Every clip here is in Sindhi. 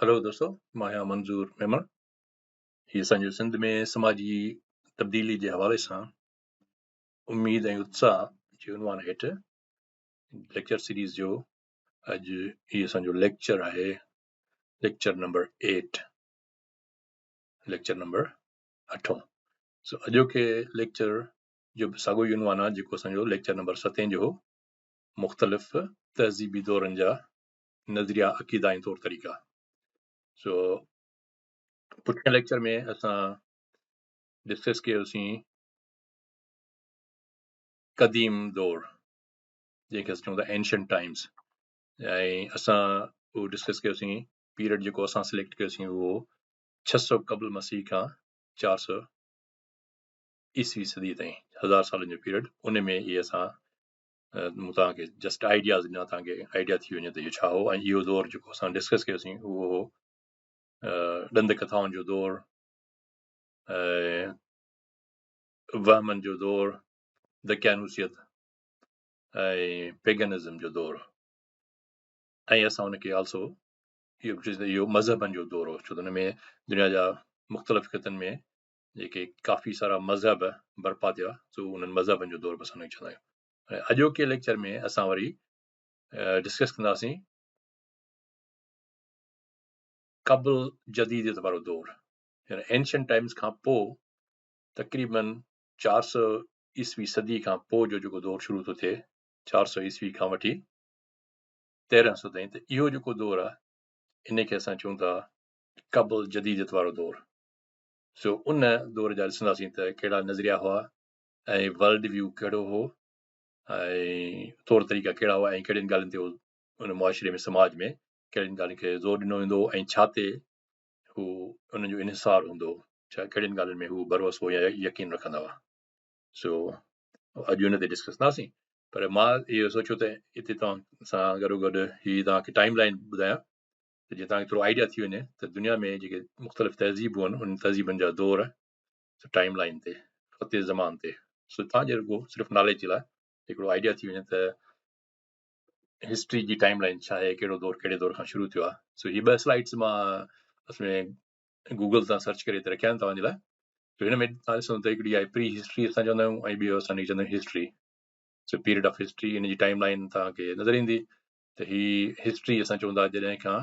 هلو دوستو مان آهيان منظور ميمڻ هي اسان جو سنڌ ۾ سماجي تبديلي جي حوالي سان اميد ۽ اتساهه جي عنوان هيٺ ليڪچر سيريز جو اڄ هي اسان جو ليڪچر آهي ليڪچر نمبر 8 ليڪچر نمبر اٺون سو اڄوڪي ليڪچر جو به ساڳيو ئي عنوان آهي جيڪو اسان جو ليڪچر نمبر ستين جو هو مختلف تهذيبي دورن جا نظريا عقيدا ۽ طور طريقا سو پٺئين ليڪچر ۾ اسان ڊسڪس ڪيوسين قديم دور جنهن کي اسان چئون ٿا اينشنٽ ٽائمز ۽ اسان اهو ڊسڪس ڪيوسين پيريڊ جيڪو اسان سليڪٽ ڪيوسين اهو 600 قبل مسيح کان 400 عيسوي صدي تائين هزار سالن جو پيريڊ ان ۾ اهي اسان مون توهان کي جسٽ آئيڊياز ڏنا توهان کي آئيڊيا ٿي وڃي ته اهو ڇا هو ۽ اهو دور جيڪو اسان ڊسڪس ڪيوسين اهو هو ڏند ڪٿائن جو دور وهمن جو دور دقيانوسيت ۽ پيگنزم جو دور ۽ اسان ان کي آلسو اهو به چئجي ته اهو مذهبن جو دور هو ڇو ته ان ۾ دنيا جا مختلف خطن ۾ جيڪي ڪافي سارا مذهب برپا ٿيا سو انهن مذهبن جو دور به اسان چوندا آهيون ۽ اڄوڪي ليڪچر ۾ اسان وري ڊسڪس ڪنداسين قبل جديديت وارو دور يعني اينشنٽ ٽائمز کان پوء تقريبن 400 عيسوي صدي کان پوء جو جيڪو دور شروع ٿو ٿئي 400 عيسوي کان وٺي 1300 تائين ته اهو جيڪو دور آهي ان کي اسان چئون ٿا قبل جديديت وارو دور سو ان دور جا ڏسنداسين ته ڪهڙا نظريا هئا ۽ ورلڊ ويو ڪهڙو هو ۽ طور طريقا ڪهڙا هئا ۽ ڪهڙين ڳالهين تي ان معاشري ۾ سماج ۾ ڪهڙين ڳالهين کي زور ڏنو ويندو هو ۽ ڇا تي هو انهن جو انحصار هوندو هو ڇا ڪهڙين ڳالهين ۾ هو ڀروسو يا يقين رکندا هئا سو اڄ ان تي ڊسڪس ڪنداسين پر مان اهو سوچيو ته هتي توهان سان گڏو گڏ هي توهان کي ٽائيم لائن ٻڌايان ته جيئن توهان کي ٿورو آئيڊيا ٿي وڃي ته دنيا ۾ جيڪي مختلف تهذيبون آهن انهن تهذيبن جا دور ٽائيم لائن تي خط زمان تي سو توهان جي رڳو صرف ناليج جي لاء هڪڙو آئيڊيا ٿي وڃي ته هسٽري جي ٽائيم لائن ڇا آهي ڪهڙو دور ڪهڙي دور کان شروع ٿيو آهي سو هي ٻه سلائيڊس مان اصل ۾ گوگل تان سرچ ڪري رکيا آهن توهان جي لاء سو هن ۾ توهان ڏسو ته هڪڙي آهي پري هسٽري اسان چوندا آهيون ۽ ٻيو اسان چوندا آهيون history so period of history ان جي ٽائيم لائن توهان کي نظر ايندي ته هي هسٽري اسان چوندا جڏهن کان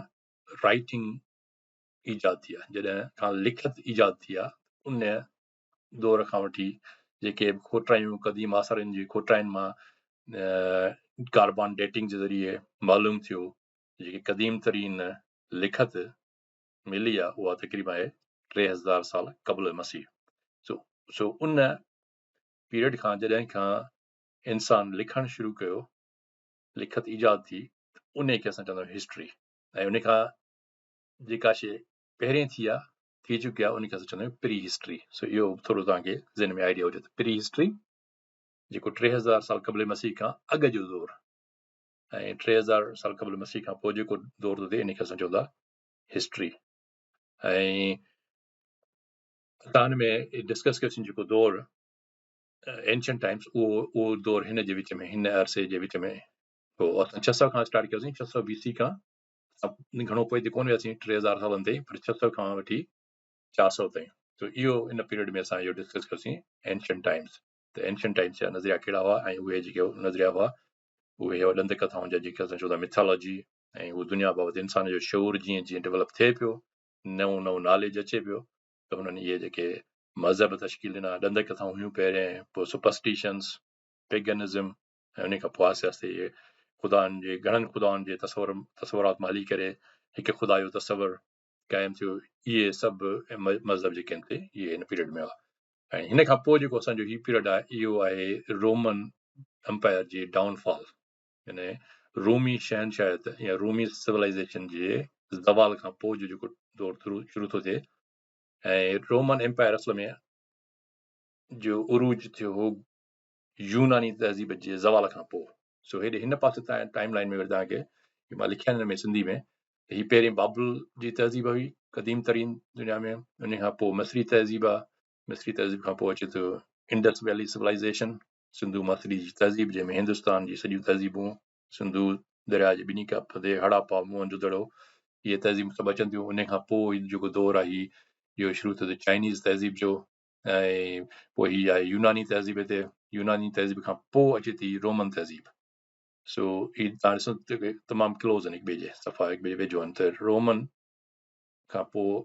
رائٽنگ ايجاد ٿي آهي جڏهن کان لکت ايجاد ٿي آهي ان دور کان وٺي جيڪي به کوٽرايون قديم آثارن جي کوٽراين مان ڪاربان ڊيٽنگ جي ذريعي معلوم ٿيو جيڪي قديم ترين لکت ملي آهي اها تقريبا آهي 3000 سال قبل مسيح سو سو ان پيريڊ کان جڏهن کان انسان لکڻ شروع ڪيو لکت ايجاد ٿي ان کي اسان چوندا آهيون هسٽري ۽ ان کان جيڪا شيء پهرين ٿي آ ٿي چڪي آ ان کي اسان چوندا آهيون پري هسٽري سو اهو ٿورو توهان کي ذهن ۾ آئيڊيا هجي ته پري هسٽري جيڪو 3000 سال قبل مسيح کان اڳ جو دور ۽ 3000 سال قبل مسيح کان پوء جيڪو دور ٿو ٿئي ان کي اسان چوندا هسٽري ۽ اسان ان ۾ ڊسڪس ڪيوسين جيڪو دور اينشنٽ ٽائمز اهو اهو دور هن جي وچ ۾ هن عرصي جي وچ ۾ هو اسان 600 کان اسٽارٽ ڪيوسين 600 بي سي کان گهڻو پوئتي ڪونه وياسين 3000 سالن تائين پر 600 کان وٺي 400 تائين تو اهو ان پيريڊ ۾ اسان اهو ڊسڪس ڪيوسين اينشنٽ ٽائمز ته اينشنٽ ٽائمز جا نظريا ڪهڙا هئا ۽ اهي جيڪي نظريا هئا اهي هئا ڏند ڪٿائن جا جيڪي اسان چون ٿا ميٿالاجي ۽ هو دنيا بابت انسان جو شعور جيئن جيئن ڊيولپ ٿئي پيو نئون نئون ناليج اچي پيو ته انهن اهي جيڪي مذهب تشڪيل ڏنا ڏند ڪٿائون هيون پهرين پوء سپرسٽيشنز پيگنزم ۽ ان کان پوء آهستي آهستي اهي خدائن جي گهڻن خدائن جي تصور تصورات مان هلي ڪري هڪ خدا جو تصور قائم ٿيو اهي سڀ مذهب جيڪي آهن سي اهي هن پيريڊ ۾ هئا ۽ هن کان پوء جيڪو اسان جو هي پيريڊ آهي اهو آهي رومن امپائر جي ڊائون فال يعني رومي شهنشاهيت يا رومي سولائيزيشن جي زوال کان پوء جو جيڪو دور شروع ٿو ٿئي ۽ رومن امپائر اصل ۾ جو عروج ٿيو هو يوناني تهذيب جي زوال کان پوء. سو هيڏي هن پاسي تان ٽائيم لائين ۾ وري توهان کي هي مان لکيا آهن هن ۾ سنڌي ۾ ته هي پهرين بابل جي تهذيب هئي قديم ترين دنيا ۾ ان کان پوء مصري تهذيب آهي مصري تهذيب کان پوء اچي ٿو انڊس ويلي سولائيزيشن سنڌو ماٿري جي تهذيب جنهن ۾ هندستان جي سڄيون تهذيبون سنڌو درياء جي ٻنهي ڪپ تي هڙاپا موهن جو دڙو اهي تهذيبون سڀ اچن ٿيون. ان کان پوء جيڪو دور آهي اهو شروع ٿيو ته چائنيز تهذيب جو ۽ پوء هي آهي يوناني تهذيب هتي يوناني تهذيب کان پوء اچي ٿي رومن تهذيب. سو هي تان ڏسو تمام ڪلوز آهن هڪ ٻئي جي، صفا هڪ ٻئي جي ويجهو آهن. ته رومن کان پوء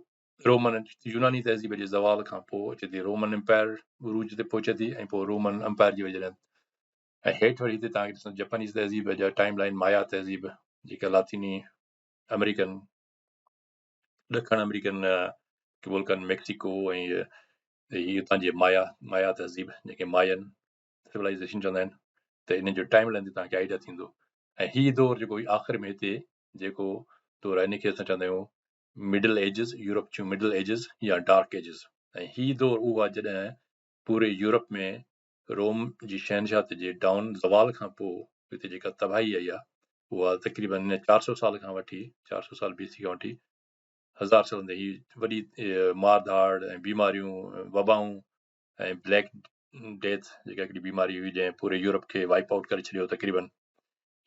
رومن يوناني تهذيب جي زوال کان پوء اچي ٿي رومن امپائر عروج تي پهچي ٿي ۽ پوء رومن امپائر جي وجه ۽ هيٺ وري هتي تان ڏسو جپانيز تهذيب جا ٽائيم لائن، مايا تهذيب جيڪا لاطيني آمريڪن، ڏکڻ آمريڪن ملڪن ميڪسيڪو ۽ هي اتان جي مايا تهذيب جيڪي ماين سولائيزيشن چوندا آهن، ته ان جو ٽائيم لائن تي توهان کي آئيڊيا ٿيندو. ۽ هي دور جيڪو آخر ۾ هتي جيڪو دور آهي ان کي اسان چوندا آهيون مڊل ايجز، يورپ جون مڊل ايجز يا ڊارڪ ايجز. ۽ هي دور اهو آهي جڏهن پوري يورپ ۾ روم جي شهنشاهت جي ڊائون زوال کان پوء هتي جيڪا تباهي آئي آهي اها تقريبن 400 سال کان وٺي، 400 سال بي سي کان وٺي 1000 سالن تائين هي وڏي مار ڌاڙ ۽ بيماريون، وبائون ۽ بليڪ ڊيٿ جيڪا هڪڙي بيماري هئي جنهن پوري يورپ کي وائپ آئوٽ ڪري ڇڏيو تقريبن.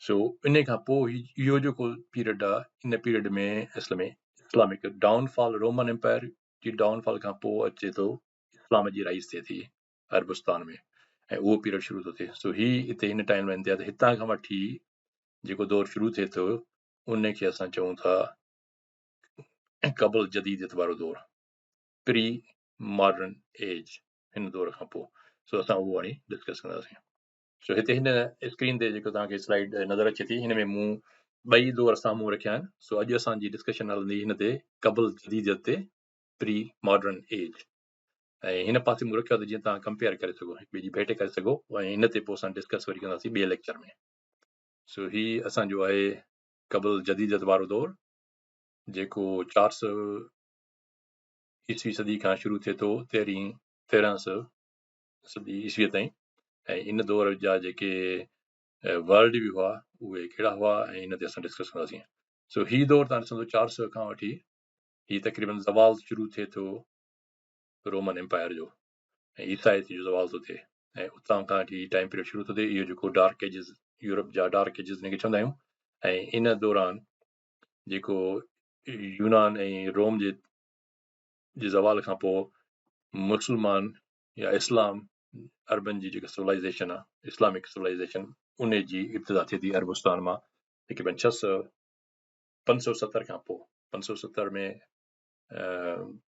سو ان کان پوء هي اهو جيڪو پيريڊ آهي ان پيريڊ ۾ اصل ۾ اسلامڪ ڊائون فال، رومن امپائر جي ڊائون فال کان پوء اچي ٿو اسلام جي رائز ٿئي ٿي عربستان ۾ ۽ اهو پيريڊ شروع ٿو ٿئي. سو هي هتي هن ٽائيم لائن تي آهي ته هتان کان وٺي جيڪو دور شروع ٿئي ٿو ان کي اسان چئون ٿا قبل جديديت وارو دور، پري ماڊرن ايج، هن دور کان پوء. سو اسان اهو هاڻي ڊسڪس ڪنداسين. سو هتي هن اسڪرين تي جيڪو توهان کي سلائيڊ نظر اچي ٿي هن ۾ مون ٻئي دور سامهون رکيا آهن. سو اڄ اسان جي ڊسڪشن هلندي هن تي قبل جديديت تي، پري ماڊرن ايج. ۽ هن پاسي مون رکيو آهي ته جيئن توهان ڪمپيئر ڪري سگهو، هڪ ٻئي جي ڀيٽ ڪري سگهو ۽ هن تي پوء اسان ڊسڪس وري ڪنداسين ٻئي ليڪچر ۾. سو هي اسان جو آهي قبل جديديت وارو دور جيڪو 400 عيسوي صدي کان شروع ٿئي ٿو 1300 صدي عيسوي تائين ۽ ان دور جا جيڪي ورلڊ ويو هئا اهي ڪهڙا هئا ۽ ان تي اسان ڊسڪس ڪنداسين. سو هي دور تان ڏسندو 400 کان وٺي هي تقريبن زوال شروع ٿئي ٿو رومن امپائر جو ۽ عيسائيت جو زوال ٿو ٿئي ۽ اتان کان وٺي ٽائيم پيريڊ شروع ٿو ٿئي اهو جيڪو ڊارڪ ايجز، يورپ جا ڊارڪ ايجز ان کي چوندا آهيون. ۽ ان دوران جيڪو يونان ۽ روم جي زوال کان پوء مسلمان يا اسلام عربن جي جيڪا سولائيزيشن آهي، اسلامڪ سولائيزيشن، ان جي ابتدا ٿئي ٿي عربستان مان تقريبن 600 570 کان پوء. 570 ۾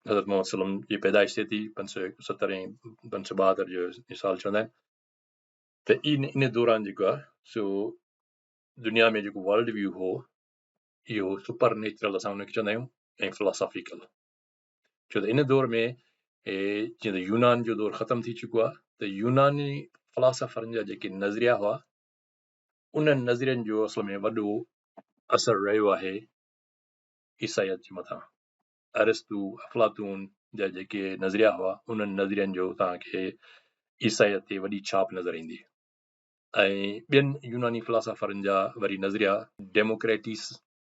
حضرت محمد صلي الله جي پيدائش ٿئي ٿي، 570 ۽ 572 جو سال چوندا آهن. ته ان دوران جيڪو آهي سو دنيا ۾ جيڪو ورلڊ ويو هو اهو سپر نيچرل اسان ان کي چوندا آهيون ۽ فلاسافيڪل، ڇو ته ان دور ۾ جيئن ته يونان جو دور ختم ٿي چڪو آهي ته يوناني فلاسافرن جا جيڪي نظريا هئا انهن نظرين جو اصل ۾ وڏو اثر رهيو آهي عيسائيت جي مٿان. ارسطو، افلاطون جا جيڪي نظريا هئا انهن نظرين جو توهان کي عيسائيت تي وڏي ڇاپ نظر ايندي ۽ ٻين يوناني فلاسافرن جا وري نظريا، ڊيموڪريٽيس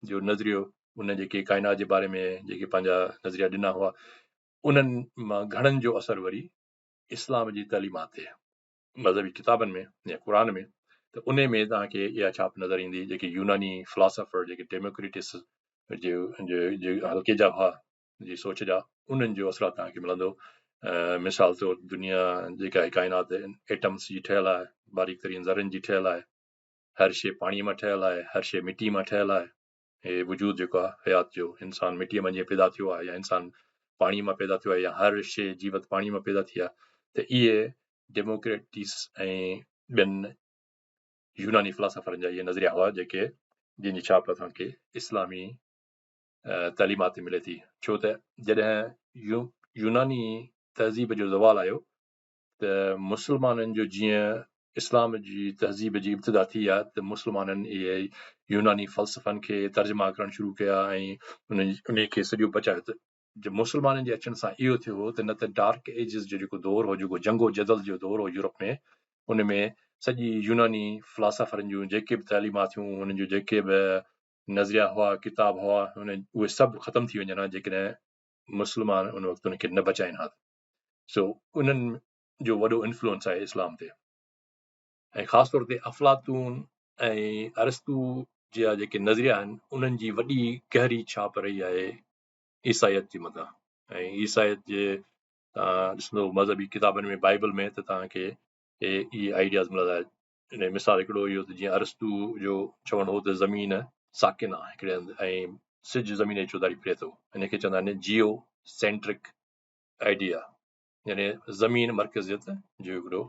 جو نظريو، ان جيڪي ڪائنات جي باري ۾ جيڪي پنهنجا نظريا ڏنا هئا انهن مان گهڻن جو اثر وري اسلام جي تعليمات تي، مذهبي ڪتابن ۾ يا قرآن ۾، ته انهي ۾ توهان کي اها ڇاپ نظر ايندي جيڪي يوناني فلاسافر جيڪي ڊيموڪريٽس جي حلقي جا هئا جي سوچ جا، انهن جو اثرات توهان کي ملندو. مثال طور دنيا جيڪا آهي ڪائنات ايٽمس جي ٺهيل آهي، باريڪ ترين ذرن جي ٺهيل آهي، هر شيء پاڻي مان ٺهيل آهي، هر شيء مٽي مان ٺهيل آهي. هي وجود جيڪو آهي حيات جو، انسان مٽيء مان جيئن پيدا ٿيو آهي يا انسان پاڻي مان پيدا ٿيو آهي يا هر شيء جيوت پاڻي مان پيدا ٿي آهي، ته اهي ڊيموڪريٽيس ۽ ٻين يوناني فلاسافرن جا اهي نظريا هئا جيڪي جن جي ڇاپ اسان کي اسلامي تعليمات تي ملي ٿي. ڇو ته جڏهن يوناني تهذيب جو زوال آيو ته مسلمانن جو جيئن اسلام جي تهذيب جي ابتدا ٿي آ ته مسلمانن اهي يوناني فلسفن کي ترجما ڪرڻ شروع ڪيا ۽ انهي کي سڄو بچايو. ته مسلمانن جي اچڻ سان اهو ٿيو هو ته نه ته ڊارڪ ايجز جو جيڪو دور هو، جيڪو جنگ و جدل جو دور هو يورپ ۾، ان ۾ سڄي يوناني فلاسافرن جون جيڪي به تعليمات هيون، انهن جون جيڪي به نظريا هئا، ڪتاب هئا، اهي سڀ ختم ٿي وڃن ها جيڪڏهن مسلمان ان وقت ان کي نه بچائين ها. سو انهن جو وڏو انفلوئنس آهي اسلام تي ۽ خاص طور تي افلاطون ۽ ارسطو جا جيڪي نظريا آهن انهن جي وڏي گهري ڇاپ رهي آهي عيسائيت جي مٿان ۽ عيسائيت جي توهان ڏسندو مذهبي ڪتابن ۾ بائبل ۾ ته توهان کي اهي آئيڊياز ملندا. ان جو مثال هڪڙو اهو ته جيئن ارسطو جو چوڻ هو ته زمين ساڪن آهي هڪڙي هنڌ ۽ سج زمين جي چوڌاري ڦري ٿو، ان کي چوندا آهن جيو سينٽرڪ آئيڊيا، يعني زمين مرڪزيت جو هڪڙو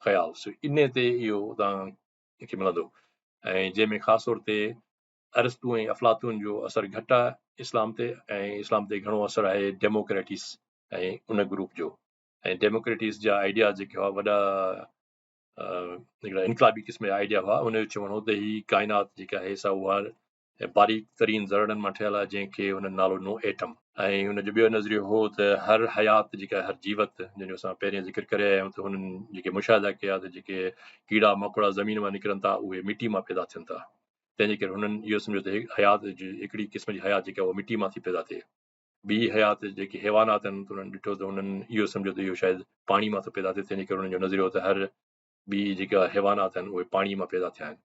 خيال. سو ان تي اهو توهان کي ملندو ۽ جنهن ۾ خاص طور تي ارسطو ۽ افلاطون جو اثر گهٽ آهي اسلام تي ۽ اسلام تي گهڻو اثر آهي ڊيموڪريٽيس ۽ ان گروپ جو ۽ ڊيموڪريٽيس جا آئيڊيا جيڪي هئا وڏا هڪڙا انقلابي قسم جا آئيڊيا هئا. ان جو چوڻ هو ته هي ڪائنات جيڪا آهي سا اها باريڪ ترين ذرڙن مان ٺهيل آهي جنهن کي هنن نالو ڏنو ايٽم. ۽ هن جو ٻيو نظريو هو ته هر حيات جيڪا هر جيوت جنهن جو اسان پهرين ذڪر ڪري آيا آهيون ته هنن جيڪي مشاهدا ڪيا ته جيڪي ڪيڙا مڪوڙا زمين مان نڪرن ٿا اهي مٽي مان پيدا ٿين ٿا، تنهن جي ڪري هنن اهو سمجهيو ته حيات جي هڪڙي قسم جي حيات جيڪا اها مٽي مان ٿي پيدا ٿئي. ٻي حيات جيڪي حيوانات آهن ته انهن ڏٺو ته انهن اهو سمجهيو ته اهو شايد پاڻي مان ٿو پيدا ٿئي، تنهن جي ڪري انهن جو نظريو ته هر ٻي جيڪا حيوانات آهن اهي پاڻي مان پيدا ٿيا آهن.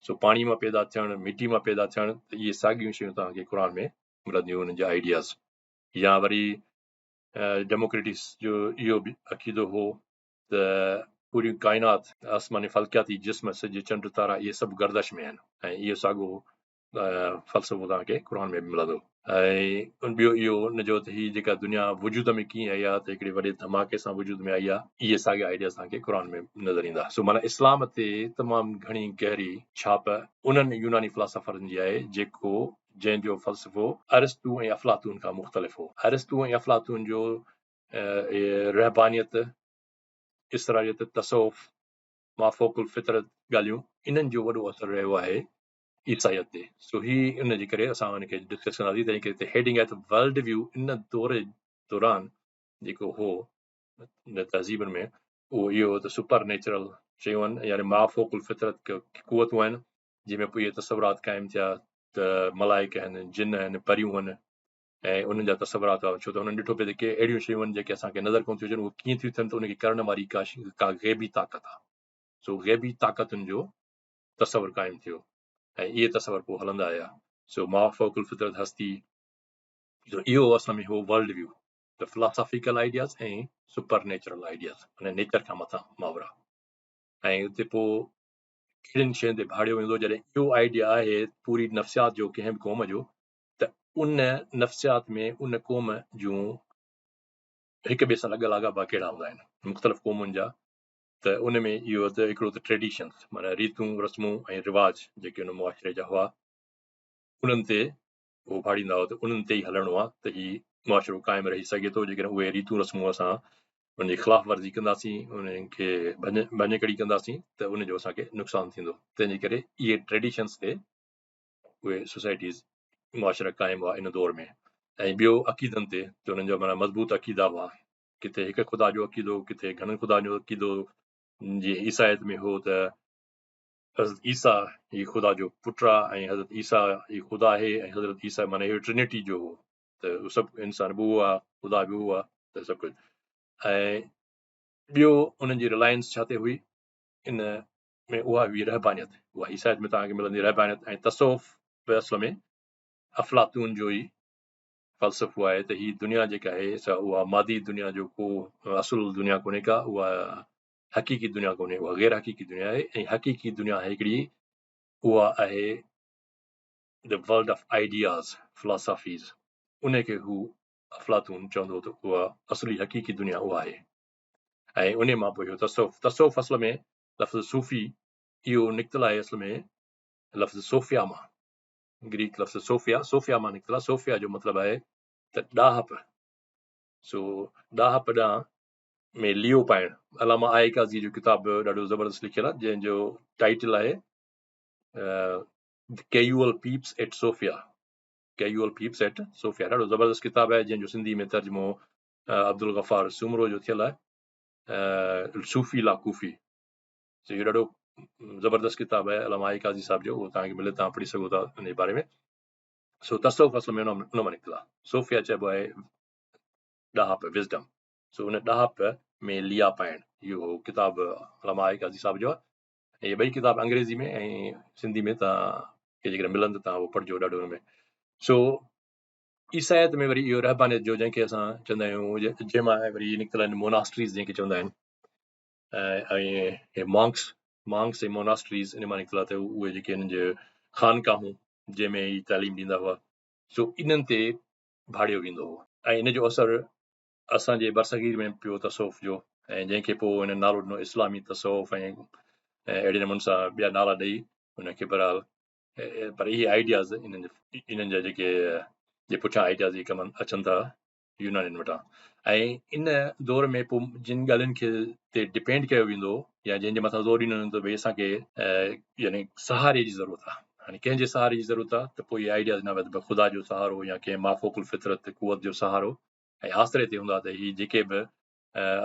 سو پاڻي مان پيدا ٿيڻ، مٽي مان پيدا ٿيڻ ته اهي ساڳيون شيون توهان کي قرآن ۾ ملنديون انهن جا آئيڊياز. يا وري ڊيموڪريٽس جو اهو به عقيدو هو ته پوري ڪائنات، آسماني فلڪياتي جسم، سج، چنڊ، تارا اهي سڀ گردش ۾ آهن ۽ اهو ساڳو فلسفو توهان کي قرآن ۾ به ملندو. ۽ ٻيو اهو ان جو ته هي جيڪا دنيا وجود ۾ ڪيئن آئي آهي ته هڪڙي وڏي ڌماڪي سان وجود ۾ آئي آهي، اهي ساڳيا آئيڊياز توهان کي قرآن ۾ نظر ايندا. سو معنيٰ اسلام تي تمام گهڻي گهري ڇاپ انهن يوناني فلاسافرن جي آهي جيڪو جنهن جو فلسفو ارسطو ۽ افلاطون کان مختلف هو. ارسطو ۽ افلاطون جو رهبانيت، اسراريت، تصوف، مافوق الفطرت ڳالهيون انهن جو وڏو اثر رهيو آهي عيسائيت تي. سو هي ان جي ڪري اسان ان کي ڊسڪس ڪنداسين. تنهن ڪري هتي هيڊنگ آهي ته ورلڊ ويو ان دور دوران جيڪو هو ان تهذيبن ۾ اهو اهو هو ته سپر نيچرل شيون آهن، يعني مافوق الفطرت قوتون آهن، جنهن ۾ پوء اهي تصورات قائم ٿيا ته ملائڪ آهن، جن آهن، پريون آهن ۽ انهن جا تصورات هئا، ڇو ته انهن ڏٺو پئي ته ڪي اهڙيون شيون آهن جيڪي اسان کي نظر ڪونه ٿيون اچن، اهي ڪيئن ٿيون ٿين ته ان کي ڪرڻ واري ڪا غيبي طاقت آهي. سو غيبي طاقتن جو تصور قائم ٿيو ۽ اهي تصور پوء هلندا آيا. سو مافوق الفطرت هستي، سو اهو اصل ۾ هو ورلڊ ويو، ته philosophical ideas ۽ super natural ideas, معنيٰ نيچر کان مٿان ماورا. ۽ اتي پوء ڪهڙين شين تي ڀاڙيو ويندو، جڏهن اهو آئيڊيا آهي پوري نفسيات جو ڪنهن به قوم جو، ته ان نفسيات ۾ ان قوم جون هڪ ٻئي سان لڳ لاڳاپا ڪهڙا هوندا آهن مختلف قومن جا، ته ان ۾ اهو ته هڪڙو ته ٽريڊيشنز معنيٰ ريتون رسمون ۽ رواج جيڪي ان معاشري جا هئا انهن تي هو ڀاڙيندا هئا ته انهن تي ئي هلڻو آهي ته هي معاشرو قائم رهي سگهي ٿو. جيڪڏهن اهي ريتون رسمون اسان ان جي خلاف ورزي ڪنداسين، انهن کي ڀڃڪڙي ڪنداسين ته ان جو اسان کي نقصان ٿيندو. تنهن جي ڪري اهي ٽريڊيشنز تي اهي سوسائٽيز معاشرا قائم هئا ان دور ۾. ۽ ٻيو عقيدن تي ته انهن جا معنيٰ مضبوط عقيدا هئا، ڪٿي هڪ خدا جو عقيدو، ڪٿي گهڻن خدا جو عقيدو. جيئن عيسائيت ۾ هو ته حضرت عيسيٰ هي خدا جو پٽ آ ۽ حضرت عيسيٰ هي خدا آهي ۽ حضرت عيسيٰ معنيٰ اهو ٽرنٽي جو هو ته اهو سڀ انسان به اهو آ، خدا به اهو آ ته سڀ ڪجهه. ۽ ٻيو انهن جي رلائنس ڇا تي هئي ان ۾ اها هئي رهبانيت. اها عيسائيت ۾ توهان کي ملندي رهبانيت. ۽ تصوف به اصل ۾ افلاطون جو ئي فلسفو آهي ته هي دنيا جيڪا آهي سا اها مادي دنيا جو ڪو اصل دنيا ڪونهي ڪا، اها حقيقي دنيا ڪونهي، اها غير حقيقي دنيا آهي ۽ حقيقي دنيا آهي هڪڙي، اها آهي the world of ideas, philosophies. ان کي هو افلاطون چوندو هو ته اها اصلي حقيقي دنيا اها آهي. ۽ ان مان پوء اهو تصوف، تصوف اصل ۾ لفظ صوفي اهو نڪتل آهي اصل ۾ لفظ صوفيا مان، گريڪ لفظ صوفيا، صوفيا مان نڪتل آهي. صوفيا جو مطلب آهي ته ڏاهپ، سو ڏاهپ ڏانهن ۾ ليئو پائڻ. علامه آء قاضي جو ڪتاب ڏاڍو زبردست لکيل آهي جنهن جو ٽائيٽل آهي casual peeps at Sophia, casual peeps at Sophia, ڏاڍو زبردست ڪتاب آهي جنهن جو سنڌي ۾ ترجمو عبدالغفار سومرو جو ٿيل آهي، صوفي لا ڪوفي. سو اهو ڏاڍو زبردست ڪتاب آهي علامه آء قاضي صاحب جو، اهو توهان کي ملي توهان پڙهي سگهو ٿا ان جي باري ۾. سو تصوف اصل ۾ ان مان نڪتل آهي. صوفيا چئبو آهي ڏاهپ، وزڊم، سو ان ڏاهپ ۾ ليا پائڻ، اهو ڪتاب علامه آء قاضي صاحب جو آهي. اهي ٻئي ڪتاب انگريزي ۾ ۽ سنڌي ۾ توهان کي جيڪڏهن ملن ته توهان اهو پڙهجو ڏاڍو ان ۾ سو عيسائيت ۾ وري اهو رهبانيت جو جنهن کي اسان چوندا آهيون جنهن مان وري نڪتل آهن موناسٽريز جنهن کي چوندا آهن ۽ هي مانڪس مانڪس ۽ موناسٽريز ان مان نڪتل آهي ته اهي جيڪي انهن جي خانقاهون جنهن ۾ هي تعليم ڏيندا هئا سو انهن تي ڀاڙيو ويندو هو ۽ ان جو اثر اسان جي برصغير ۾ پيو تصوف جو ۽ جنهن کي پوء هن نالو ڏنو اسلامي تصوف ۽ اهڙي نموني سان ٻيا نالا ڏئي ان کي بهرحال پر اهي آئيڊياز انهن انهن جا جيڪي جي پٺيان آئيڊياز اهي ڪم اچن ٿا يونانين وٽان ۽ ان دور ۾ پوء جن ڳالهين کي تي ڊپينڊ ڪيو ويندو يا جنهن جي مٿان زور ڏنو ويندو ته ڀئي اسان کي يعني سهاري جي ضرورت آهي هاڻي ڪنهن جي سهاري جي ضرورت آهي ته پوء اهي آئيڊياز نه وڌ خدا جو سهارو يا ڪنهن مافوق الفطرت قوت جو سهارو ۽ آسري تي هوندا ته هي جيڪي به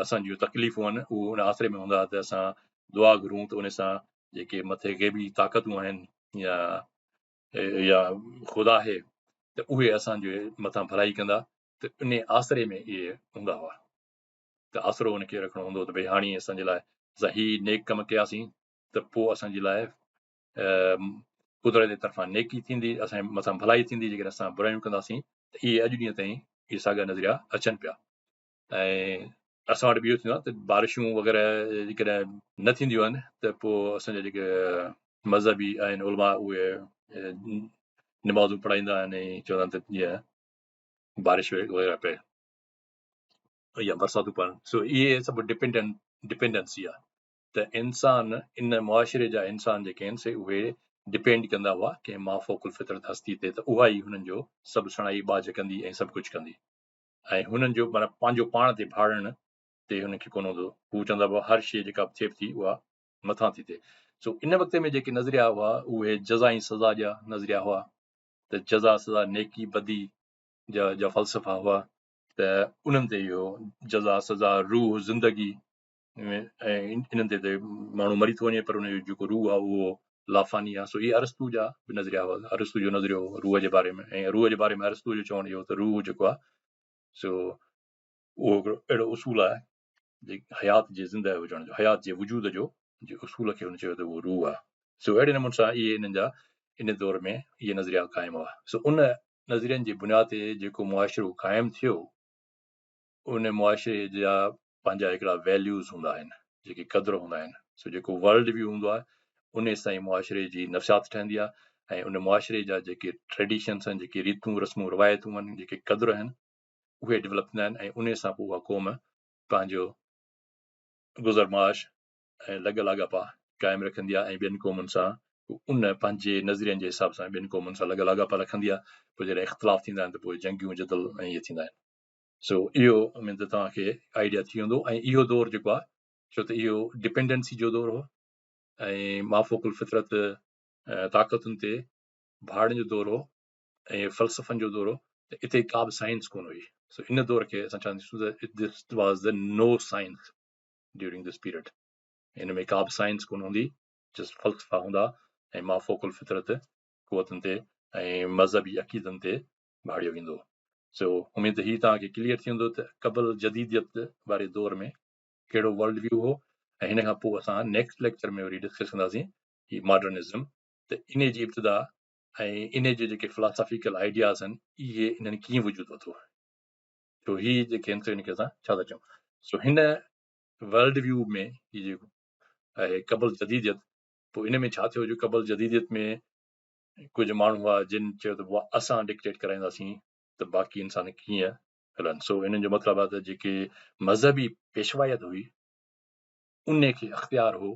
اسان جون تڪليفون آهن اهو ان آسري ۾ هوندا ته اسان دعا گهرون ته ان سان جيڪي مٿي غيبي طاقتون آهن يا يا خدا آهي ته اهي اسان جي مٿان ڀلائي ڪندا ته ان آسري ۾ اهي هوندا هئا ته آسرو ان کي رکڻو هوندو ته ڀئي هاڻي اسان جي لاء اسان هي نيڪ ڪم ڪياسين ته پوء اسان جي لاء قدرت جي طرفان نيڪي ٿيندي، اسان جي مٿان ڀلائي ٿيندي، جيڪڏهن اسان برايون ڪنداسين ته اهي اڄ ڏينهن تائين اهي ساڳيا نظريا اچن پيا ۽ اسان وٽ به اهو ٿيندو آهي ته بارشون وغيره جيڪڏهن نه ٿينديون آهن ته پوء اسان جا جيڪي مذهبي آهن علماء اهي نمازون پڙهائيندا آهن ۽ چوندا آهن ته جيئن بارش وغيره پئي يا برساتون پون سو اهي سڀ ڊپينڊنٽ ڊپينڊنسي آهي ته انسان ان معاشري جا انسان جيڪي آهن سي اهي ڊپينڊ ڪندا هئا ڪنهن مافوق الفطرت هستي تي ته اها ئي هنن جو سڀ سڻائي ٻاجهه ڪندي ۽ سڀ ڪجهه ڪندي ۽ هنن جو معنيٰ پنهنجو پاڻ تي ڀاڙڻ تي هنن کي ڪونه هوندو هو چوندا هئا هر شيء جيڪا به ٿئي به ٿي اها مٿان ٿي ٿئي سو ان وقت ۾ جيڪي نظريا هئا اهي جزا ۽ سزا جا نظريا هئا ته جزا سزا نيڪي بدي جا جا فلسفا هئا ته انهن تي اهو جزا سزا روح زندگي ۽ انهن تي ته ماڻهو مري ٿو وڃي پر ان جو جيڪو روح آهي اهو لافاني آهي سو اهي ارسطو جا به نظريا هئا ارسطو جو نظريو هو روح جي باري ۾ ۽ روح جي باري ۾ ارسطو جو چوڻ اهو ته روح جيڪو آهي سو اهو هڪڙو اهڙو اصول آهي جي حيات جي زنده هجڻ جو حيات جي وجود جو جي اصول کي هن چيو ته اهو روح آهي سو اهڙي نموني سان اهي انهن جا ان دور ۾ اهي نظريا قائم هئا سو ان نظرين جي بنياد تي جيڪو معاشرو قائم ٿيو ان معاشري جا پنهنجا هڪڙا ويليوز هوندا آهن جيڪي قدر هوندا آهن سو جيڪو ورلڊ ويو هوندو آهي ان سان ئي معاشري جي نفسيات ٺهندي آهي ۽ ان معاشري جا جيڪي ٽريڊيشنس آهن جيڪي ريتون رسمون روايتون آهن جيڪي قدر آهن اهي ڊولپ ٿيندا آهن ۽ ان سان پوء اها قوم پنهنجو گذر معاش ۽ لڳ لاڳاپا قائم رکندي آهي ۽ ٻين قومن سان ان پنهنجي نظرين جي حساب سان ٻين قومن سان لڳ لاڳاپا رکندي آهي پوء جڏهن اختلاف ٿيندا آهن ته پوء جنگيون جدل ۽ اهي ٿيندا آهن سو اهو اميد ته توهان کي آئيڊيا ٿي ويندو ۽ اهو دور جيڪو آهي ڇو ته اهو ڊپينڊنسي جو دور هو ۽ مافوق الفطرت طاقتن تي ڀاڙڻ جو دور هو ۽ فلسفن جو دور هو ته اتي ڪا به سائنس ڪونه هئي سو ان دور کي اسان چونداسون ته this was the no science during this period ان ۾ ڪا به سائنس ڪونه هوندي جسٽ فلسفا هوندا ۽ مافوق الفطرت قوتن تي ۽ مذهبي عقيدن تي ڀاڙيو ويندو. سو اميد ته هي توهان کي ڪليئر ٿي ويندو ته قبل جديديت واري دور ۾ ڪهڙو ورلڊ ويو هو ۽ هن کان پوء اسان نيڪسٽ ليڪچر ۾ وري ڊسڪس ڪنداسين هي ماڊرنزم ته انهي جي ابتدا ۽ انهي جي جيڪي فلاسافيڪل آئيڊياز آهن اهي انهن ڪيئن وجود ورتو سو هي جيڪي آهن سو ان کي اسان ڇا ٿا چئون سو هن ورلڊ ويو ۾ هي جيڪو آهي قبل جديديت پوء ان ۾ ڇا ٿيو جو قبل جديديت ۾ ڪجهه ماڻهو هئا جن چيو ته بابا اسان ڊڪٽيٽ ڪرائينداسين ته باقي انسان ڪيئن هلن سو انهن جو مطلب آهي ته جيڪي مذهبي پيشوائيت هئي ان کي اختيار هو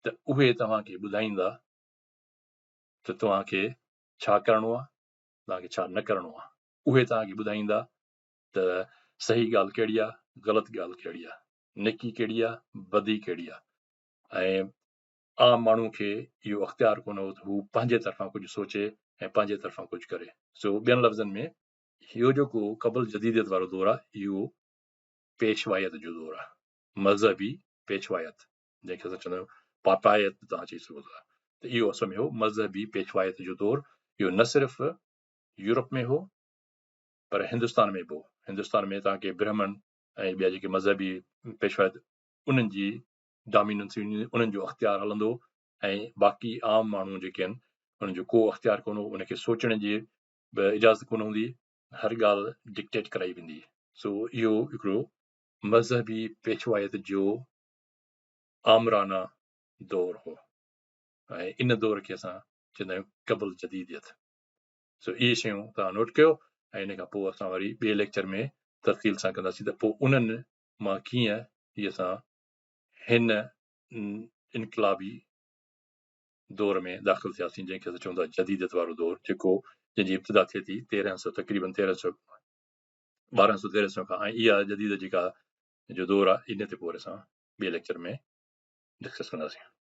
ته اهي توهان کي ٻڌائيندا ته توهان کي ڇا ڪرڻو آهي توهان کي ڇا نه ڪرڻو آهي اهي توهان کي ٻڌائيندا ته صحيح ڳالهه ڪهڙي آهي غلط ڳالهه ڪهڙي آهي نيڪي ڪهڙي آهي بدي ڪهڙي آهي ۽ عام ماڻهو کي اهو اختيار ڪونه هو ته هو پنهنجي طرفان ڪجهه سوچي ۽ پنهنجي طرفان ڪجهه ڪري. سو ٻين لفظن ۾ اهو جيڪو قبل جديديت وارو دور آهي اهو پيشوائيت جو دور آهي، مذهبي پيشوائيت جنهن کي اسان چوندا آهيون پاپائيت به توهان چئي سگهو ٿا ته اهو اصل ۾ هو مذهبي پيشوائيت جو دور. اهو نه صرف يورپ ۾ هو پر هندستان ۾ به هو. هندستان ۾ توهان کي برهمڻ ۽ ٻيا جيڪي مذهبي پيشوائيت انهن جي ڊاميننس انهن جو اختيار هلندو ۽ باقي عام ماڻهو جيڪي آهن انهن جو ڪو اختيار ڪونه هو، ان کي سوچڻ جي به اجازت ڪونه هوندي، هر ڳالهه ڊڪٽيٽ ڪرائي ويندي. سو اهو هڪڙو مذهبي پيشوائيت جو آمرانه دور هو ۽ ان دور کي اسان چوندا آهيون قبل جديديت. سو اهي شيون توهان نوٽ ڪيو ۽ ان کان پوء اسان وري ٻئي ليڪچر ۾ تفصيل سان ڪنداسين ته پوء انهن مان ڪيئن هي اسان هن انقلابي دور ۾ داخل ٿياسين جنهن کي اسان چون ٿا جديديت وارو دور جيڪو جنهن جي ابتدا ٿئي ٿي 1300 تقريبن 1300 1200 1300 کان ۽ اها جديد جيڪا جو دور آهي ان تي پوء اسان ٻئي ليڪچر ۾ ڊسڪس ڪنداسين.